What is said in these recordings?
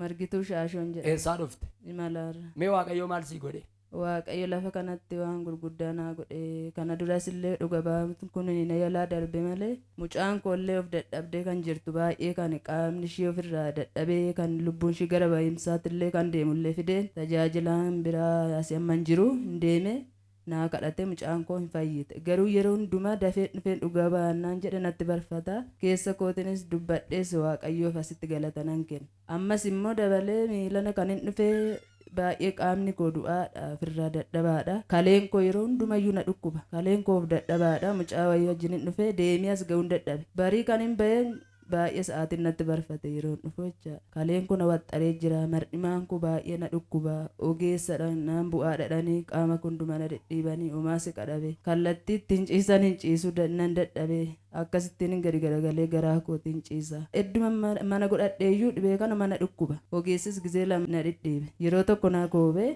Margituu Shaashoon jedhama. Eessaa dhufte? Imalaarra. Mee Waaqayyoo maal sii godhe? Waaqayyo lafa kanatti waan gurguddaa naa godhe. Kana duras illee dhuga ba'amtu kun na jalaa darbe malee mucaan koo illee of dadhabdee kan jirtu baay'ee kan qaamni ishii ofirraa dadhabee kan lubbuun ishii gara bahiimsaatti illee kan deemu illee fideen tajaajilaan biraa asii amma hin jiru hin deeme naa kadhate mucaan koo hin fayyite. Garuu yeroo hundumaa dafee dhufeen dhugaa ba'annaan jedhe natti barfata. Keessa kootinis dubbadhees Waaqayyoof asitti galata nan kenna. Ammas immoo dabalee miilana kan hin dhufee baay'ee qaamni koo du'aadha, ofirraa dadhabaadha. Kaleen koo yeroo hundumayyuu na dhukkuba. Kaleen koo of dadhabaadha. Mucaa wayii wajjin hin dhufee deemee as ga'uun dadhabe. Barii kan hin baheen baay'ee sa'aatiin natti barfate yeroon dhufu jecha. Kaleen koo na waxxaree jira. Mar'imaan koo baay'ee na dhukkuba. Ogeessadha naan bu'aa dhadhanii qaama koo hundumaa na dhidhiibanii homaa siqa dhabe. Kallattii ittiin ciisan hin ciisu nan dadhabe. Akkasittiin gadi garagalee garaa kootiin ciisa. Edduma mana godhadheeyyuu dhibee kana na dhukkuba. Ogeessis gizee lama na dhidhiibe. Yeroo tokko na koobee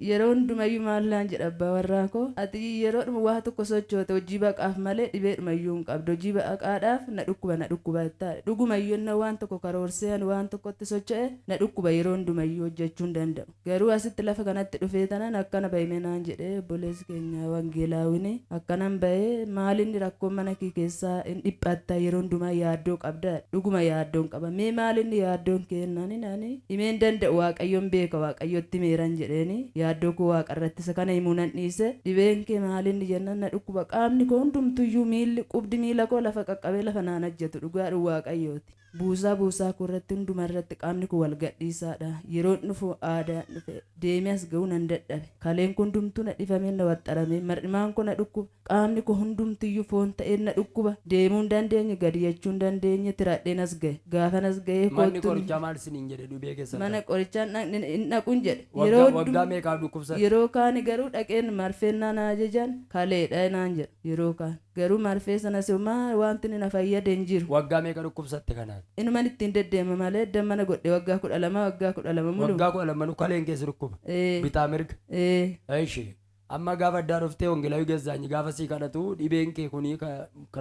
yeroo hundumayyuu maal naan jedha abbaa warraa koo, ati yeroodhuma waa tokko sochoote hojii baqaaf malee dhibeedhumayyuu hin qabdu. Hojii baqaadhaaf na dhukkuba na dhukkuba jettaa. Dhugumayyuu inni waan tokko karoorsee ani waan tokkotti socho'e na dhukkuba yeroo hundumayyuu hojjechuu hin danda'u. Garuu asitti lafa kanatti dhufee tanan akkana bahime naan jedhee obboleessi keenya wangeelaawini akkanan bahee maalinni rakkoon mana kee keessaa hin dhiphatta yeroo hundumaa yaaddoo qabda dhuguma yaaddoon qaba mee maalinni yaaddoon kee jennaan ani himee hin danda'u Waaqayyoon beeka Waaqayyotti himeeran jedheeni yaaddoo koo Waaqa irratti isa kana himuu nan dhiise dhibeen kee maalinni jennaan na dhukkuba qaamni koo hundumtuyyuu miilli qubdi miila koo lafa qaqqabee lafa naan ajjatu dhugaadhu Waaqayyooti. Buusaa buusaa koo irratti hunduma irratti qaamni koo wal gadhiisaadha. Yeroon dhufu aadaan dhufe. Deemee as ga'uu nan dadhabe. Kaleen koo hundumtuu na dhifamee na waxxaramee. Mar'imaan koo na dhukkuba. Qaamni koo hundumtiyyuu foon ta'een na dhukkuba. Deemuu hin dandeenye, gadi jechuu hin dandeenye tiradheen as ga'e. Gaafan as ga'ee Manni koottu qorichaa maal isiniin jedhe dhibee keessan mana kana? qorichaa hin dhaqne hin dhaqun jedhe. Yeroo Waggaa waggaa hundum meeqaaf dhukkubsatte? yeroo kaani garuu dhaqeen marfeen naan ajajan kaleedha naan jedha yeroo kaan. Garuu marfee sanas homaa wanti inni na fayyade hin jiru. Waggaa meeqa dhukkubsatte kanaan? Inuman ittiin deddeema malee eddan mana godhe waggaa 12 waggaa 12 mulu. Waggaa 12 kaleen keessa dhukkuba. Ee. Bitaa mirga. Ee. Eshi. Amma gaafa addaa dhuftee wangeelaawi Gazzaanyi gaafa sii kadhatu dhibeen kee kuni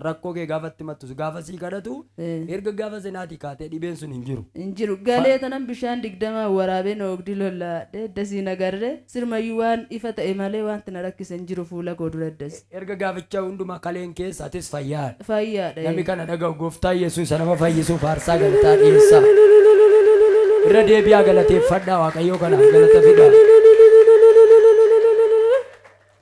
rakkoo kee gaafa itti himattu gaafa sii kadhatu Ee. erga gaafa sanaatii kaatee dhibeen sun hin jiru. Hin jiru. Galee tanan bishaan 20 waraabeen oogdii lollaadhe eddasii hin agarre sirumayyuu waan ifa ta'e malee wanti na rakkise hin jiru fuula koo dura eddas. Erga gaaficha hundumaa kaleen keessa atis fayyaadha. Fayyaadha. Namni kana dhaga'u gooftaa Yesuus isa nama fayyisuuf aarsaa galataa dhiyeessaa. Irra deebi'aa galateeffadhaa Waaqayyoo kanaaf galata fidaa.